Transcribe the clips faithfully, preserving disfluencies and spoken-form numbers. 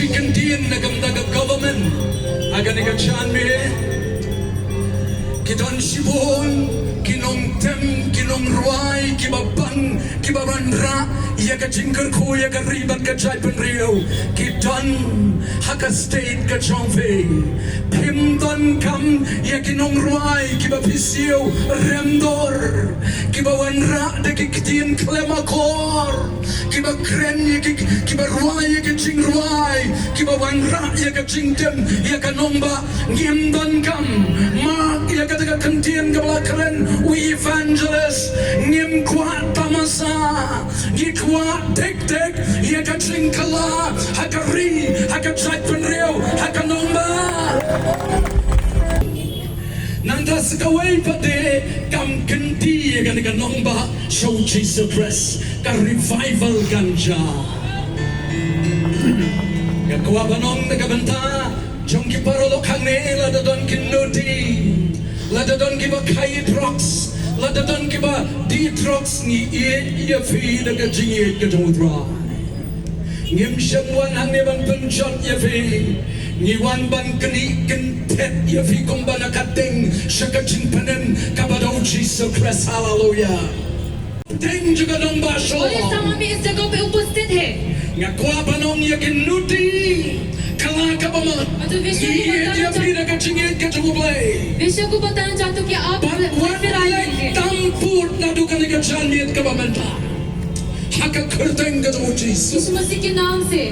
Ki ktien na ka bynta ka government ha kane ka janmiet. Ki don shibun ki nongtem, ki nongrwai kiba ban, kiba wanrah ïa ka jingkyrkhu ïa ka ri bad ka jaitbynriew. Ki don ha ka state ka jong phi. Phim donkam ïa ki nongrwai kiba phi siew remdor, kiba wanrah da ki ktien khlem akor, kiba kren ïa ki, kiba rwai ïa ki jingrwai, kiba wanrah ïa ka jingtem ïa ka nongbah. Ngim donkam. Mark ïa kata ka ktien kaba la kren u evangelist. Ngim kwah tamasa. Ngi kwah tek tek ïa ka jingkylla ha ka ri, ha ka jaitbynriew, ha ka nongbah. Nangta sa kawei pat de kam kynti ïa kane ka nongbah sha u Jisu Khrist, ka revival kan jia. Nga kwah ban ong na ka bynta jong ki paralok hangne, lada don ki nudie, lada don kiba khaii drugs, lada don kiba die drugs, ngi ïeit ïa phi da ka jingïeit ka jong U Trai. Ngim shym wan hangne ban pynjot ïa phi. Ngi wan ban knieh kynthet ïa phi kumba na ka ding sha ka jingpynim kaba da u Jisu Khrist. Haleluya. Ding jong ka nongbah Shillong. और इस समय में इस जगह पे उपस्थित है। Nga kwah ban ong ïa ki nudie, kylla kaba mut. और जो विषय को ngi ïeit बताना ïa phi चाह- da ka jingïeit ka jong U Blei. विषय को बताना चाहता हूँ कि आप bad wat leit tam pud naduh kane ka janmiet kaba mynta. Ha ka kyrteng ka jong u Jisu. यीशु मसीह के नाम से।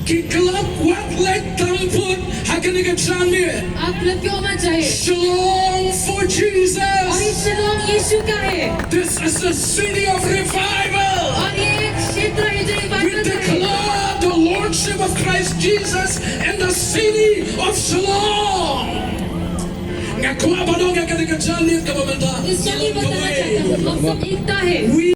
Ki club wat leit tam pud ha kane ka janmiet. आप club क्यों मत जाइए? Shillong for Jesus. और ये शिलोंग यीशु का है। This is a city of revival. और ये एक क्षेत्र है जो revival का है। We declare the lordship of Christ Jesus in the city of Shillong. Nga kwah ban ong ïa kane ka janmiet kaba mynta. इसलिए बताना चाहता हूँ, हम सब एकता है। We